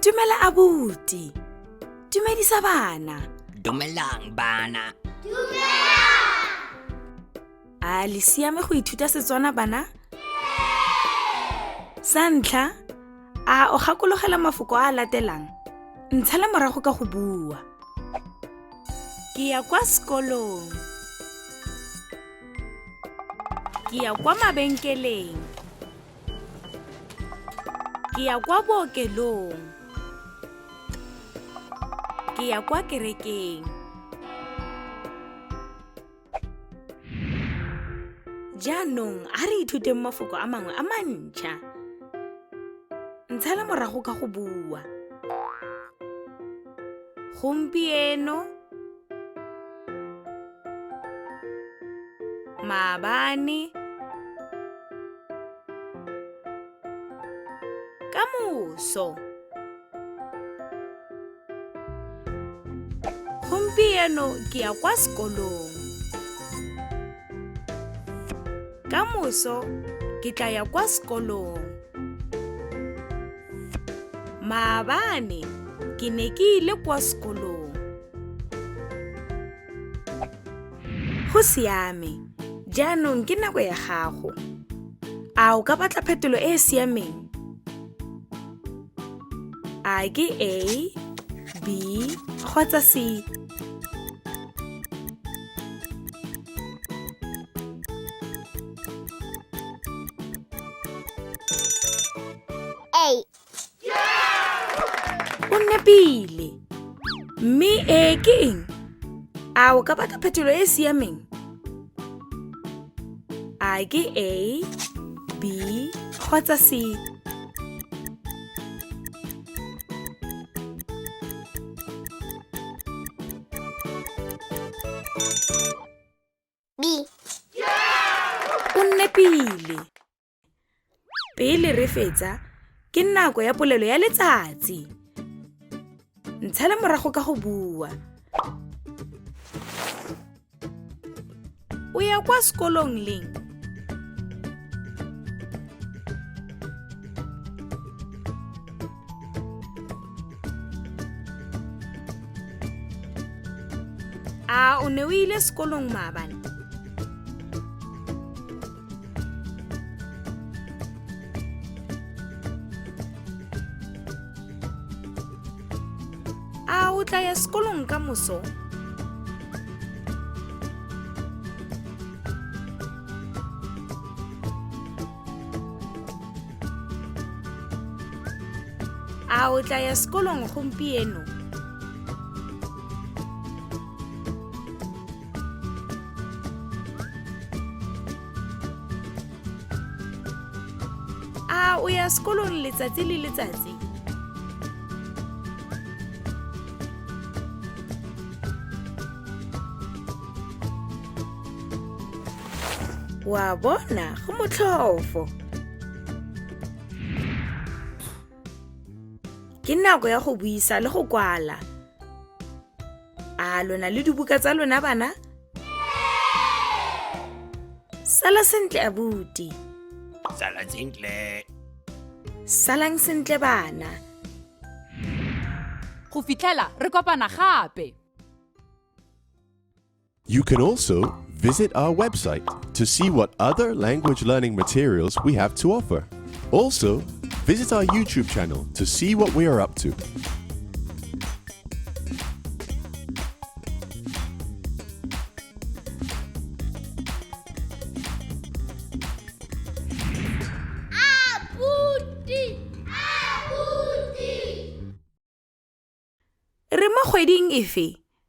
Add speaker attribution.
Speaker 1: Dumela abuti. Dumedisa bana.
Speaker 2: Dumelang bana.
Speaker 1: A le siame go ithuta Setswana bana? Sa ntlha, a o gakologela mafoko a a latelang? Ntshale morago ka go bua. Ke ya kwa sekolong. Ke ya kwa mabenkeleng. Ke ya kwa bookelong. Ke ya kwa kerekeng. Jaanong a re ithuteng mafoko a mangwe a mantšha. Ntshala morago ka go bua. Gompieno, maabane, ka moso. Gompieno ke ya kwa sekolong. Ka moso ke tla ya kwa sekolong. Maabane ke ne ke ile kwa sekolong. Go siame, jaanong ke nako ya gago. A o ka batla phetolo e e siameng? A ke A, B kgotsa C?
Speaker 3: A.
Speaker 1: O nepile. Mme e ke eng? A o ka batla phetolo e e siameng? A ke A, B kgotsa C?
Speaker 3: B.
Speaker 1: O nepile. Pele re fetsa, ke nako ya polelo ya letsatsi. Ntshale morago ka go bua. O ya kwa sekolong leng? A o ne o ile sekolong maabane? A o tla ya sekolong ka moso? A o tla ya sekolong gompieno? A o ya sekolong letsatsi le letsatsi? Wa bona, go motlhofo. Ke nako ya go buisa le go kwala. A lona le dibuka tsa lona bana? Sala sentle abuti.
Speaker 2: Sala sentle.
Speaker 1: Salang sentle bana.
Speaker 4: Go fitlhela re kopana gape.
Speaker 5: You can also visit our website to see what other language learning materials we have to offer. Also, visit our YouTube channel to see what we are up to.
Speaker 3: Abuti. Abuti.
Speaker 1: Re mo kgweding efe?